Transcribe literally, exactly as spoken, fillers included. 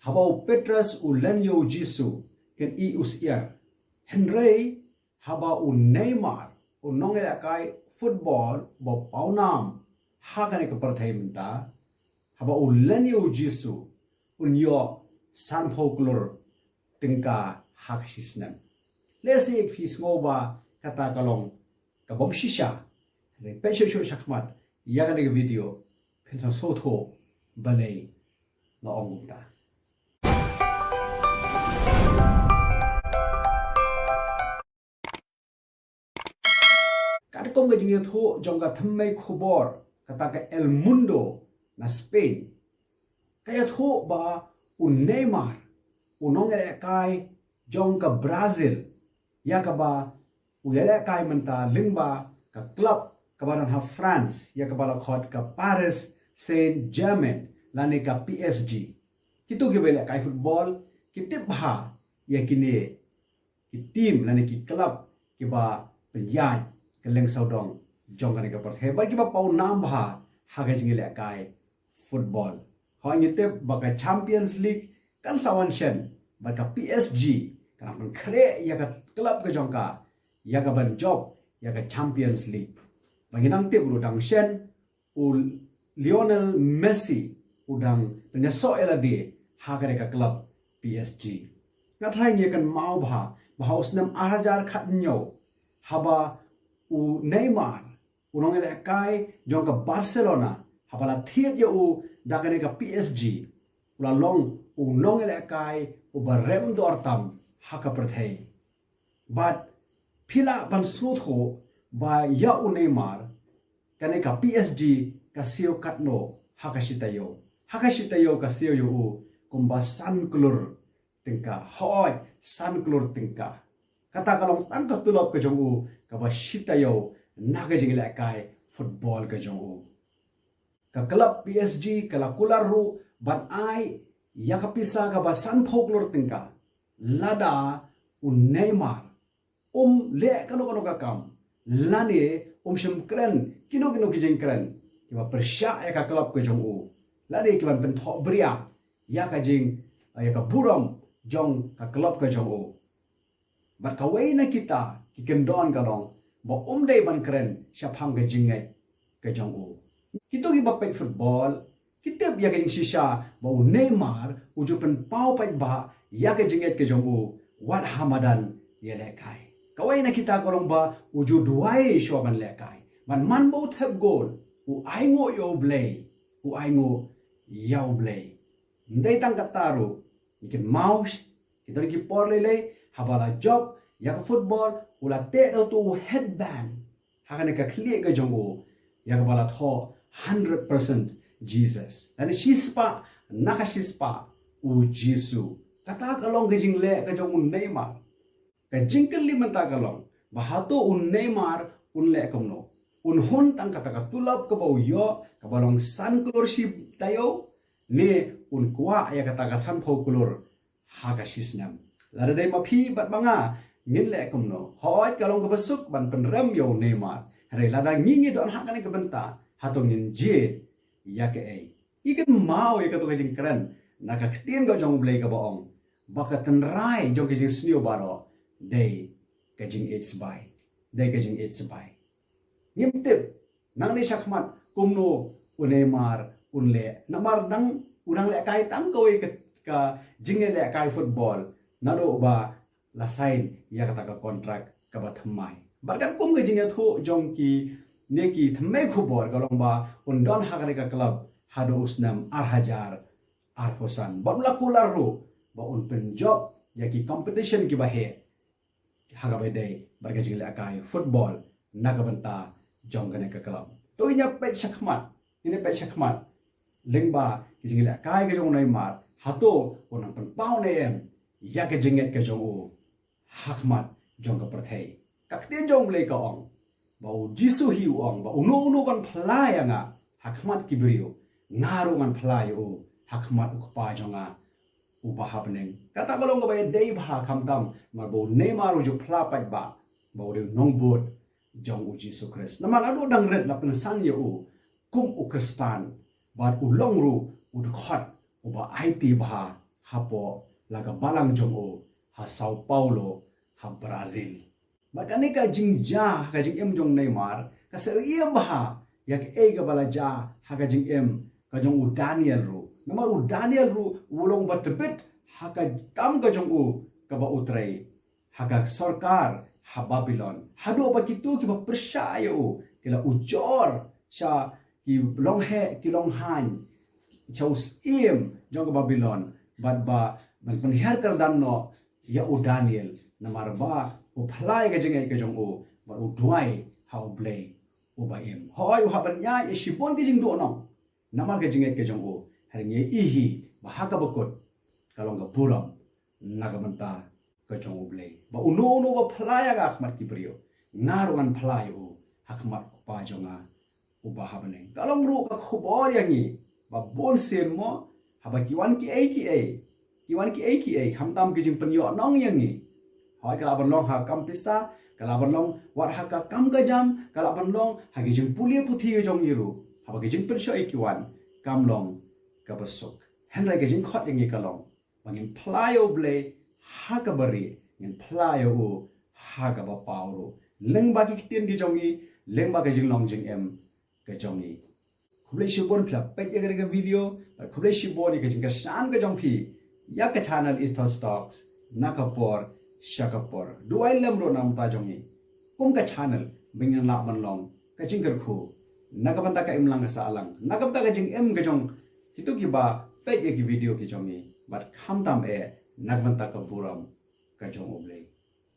Haba u Petrus u len ïa u Jisu, kin ïohi u syiar. Hynrei haba u Neymar, u nongïalehkai football ba pawnam ha kane ka pyrthei mynta, haba u len ïa u Jisu, un ïoh sanphew klur tyngka ha ka shi snem. Lehse ïa phi sngew ba kata ka long ka bym shisha. Hynrei peit shuh shuh shakhmat ïa kane ka video, phin sa sngewthuh balei nga ong kumta. Katkum ka jingïathuh jong ka thymmei khubor, kata ka El Mundo na Spain, ka ïathuh ba u Neymar, u nongïalehkai jong ka Brazil, ïa kaba u ïalehkai mynta lyngba ka club kaba don ha France, ïa kaba la khot ka Paris Saint-Germain lane ka P S G. Kito kiba ïalehkai football ki tip bha ïa kine ki team lane ki club kiba pynïaid ka liang sawdong jong kane ka pyrthei bad kiba pawnam bha ha ka jingïalehkai football. Hooid, ngi tip ba ka Champions League kan sa wan shen bad ka P S G kan pynkhreh ïa ka club ka jong ka ïa ka ban jop ïa ka Champions League. Ba ngi nang tip ruh dang shen u Lionel Messi u dang pynïasoh ïa lade ha kane ka club P S G. Nga tharai ngi kynmaw bha ba ha u snem ar hajar khathynñiew, haba u Neymar, u nongïalehkai jong ka Barcelona, haba la thied ïa u da kane ka P S G, u la long u nongïalehkai uba rem dor tam ha ka pyrthei. Bad phi lah ban sngewthuh ba ïa u Neymar, kane ka P S G ka siew katno ha ka shi taïew. Ha ka shi taïew ka siew ïa u kumba san klur tyngka. Hooid, san klur tyngka. Kata ka long tang ka tulop ka jong u kaba shi taïew na ka jingïalehkai football ka jong u. Ka club P S G ka la kular ruh ban ai ïa ka pisa kaba sanphew klur tyngka lada u Neymar um leh kano kano ka kam lane um shym kren kino kino ki jingkren kiba pyrshah ïa ka club ka jong u, lane kiban pynthohbria ïa ka jing, ïa ka burom jong ka club ka jong u. Bad kawei na kita ki kyndon ka long ba um dei ban kren shaphang ka jingngeit ka jong u. Kito kiba peit football ki tip ïa ka jingshisha ba u Neymar u ju pynpaw paidbah ïa ka jingngeit ka jong u wat ha madan ïalehkai. Kawei na kita ka long ba u ju duwai shuwa ban lehkai. Bad man ba u thep goal, u ainguh ïa U Blei, u ainguh ïa U Blei. Ym dei tang katta ruh, ngi kynmaw, ki don ki por lei lei haba la jop ïa ka football, u la teh da uto u headband ha kane ka khlieh ka jong u, ïa kaba la thoh hundred percent Jesus. Lane shispah na ka shispah U Jisu. Kata ka long ka jingleh ka jong u Neymar. Ka jingkylli mynta ka long ba hato u Neymar un leh kumno? Un hun tang kata ka tulop kaba u ïoh kaba long san klur shi taïew, ne un kwah ïa kata ka sanphew klur ha ka shi snem? Lada dei ma phi bad ma nga, ngin leh kumno? Hooid, ka long kaba suk ban pynrem ïa u Neymar. Hynrei lada ngi ngi don ha kane ka bynta, hato ngin jied ïa kaei? Ngi kynmaw ïa kato ka jingkren na ka ktien ka jong U Blei kaba ong ba ka tynrai jong ka jingsniew baroh dei ka jingïeit sbai. Dei ka jingïeit sbai. Ngim tip nangne shakhmat kumno u Neymar un leh, namar dang u dang lehkai tang kawei ka, ka jingïalehkai football naduh ba la sign ïa kata ka contract kaba thymmai. Bad katkum ka jingïathuh jong kine ki thymmei khubor ka long ba un don ha kane ka club haduh u snem ar hajar arphew san. Bad la kular ruh ba un pynjop ïa ki competition kiba heh ha kaba ïadei bad ka jinglehkai football na ka bynta jong kane ka club. To ngin ïa peit shakhmat, ngin ïa peit shakhmat lyngba ka jinglehkai ka jong u Neymar, hato un nang pynpaw ne em ïa ka jingngeit ka jong u ha khmat jong ka pyrthei. Ka ktien jong U Blei ka ong ba U Jisu hi u ong ba uno uno ban phla ïa nga ha khmat ki briew, nga ruh ngan phla ïa u ha khmat U Kpa jong nga uba ha bneng. Kata ka long kaba ïadei bha khamtam namar ba u Neymar u ju phla paidbah ba u dei u nongbud jong U Jisu Khrist. Namar naduh dang rit la pynsan ïa u kum u Khristan bad u long ruh u dkhot uba aiti bha hapoh la ka balang jong u ha Sao Paulo ha Brazil. Bad kane ka jingjia ha ka jingim jong u Neymar ka sa ïa bha ïa kaei kaba la jia ha ka jingim ka jong u Daniel ruh. Namar u Daniel ruh u long ba tbit ha ka kam ka jong u kaba u trei ha ka sorkar ha Babilon. Haduh ba kito kiba pyrshah ïa u ki la ujor sha ki long heh ki long haiñ sha u syiem jong ka Babilon bad ba ban pynhiar kyrdan noh ïa u Daniel namar ba u phla ïa ka jingngeit ka jong u bad u duwai ha U Blei uba im. Hooid u hap ban ïaid ïa shibun ki jingduhnong namar ka jingngeit ka jong u. Hynrei ngi ïohi ba ha kaba kut ka long ka burom na ka bynta ka jong U Blei. Ba uno uno ba phla ïa nga ha khmat ki briew, nga ruh ngan phla ïa u ha khmat U Kpa jong nga uba ha bneng. Ka long ruh ka khubor ïa ngi ba bun sien mo haba ki wan kiei kiei, ki wan kiei kiei khamtam ki jingpynïohnong ïa ngi. Hooid ka lah ban long ha ka kam pisa, ka lah ban long wat ha ka kam ka jam, ka lah ban long ha ki jingpule puthi ka jong ngi ruh. Haba ki jingpynshoi ki wan kam long kaba suk. Hynrei ka jingkhot ïa ngi ka long ba ngin phla ïa U Blei ha kaba rieh, ngin phla ïa u ha kaba paw ruh lyngba ki ktien ki jong ngi, lyngba ka jinglong jingim ka jong ngi. Khublei shibun phi la peit ïa kane ka video bad khublei shibun ïa ka jingkyrshan ka jong phi ïa ka channel Ethos Talks na ka por sha ka por. Duwai lem ruh na ka bynta jong ngi kum ka channel ba ngin lah ban long ka jingkyrkhu na ka bynta ka imlang ka sahlang, na ka bynta ka jingim ka jong kito kiba peit ïa ki video ki jong ngi bad khamtam eh na ka bynta ka burom ka jong U Blei.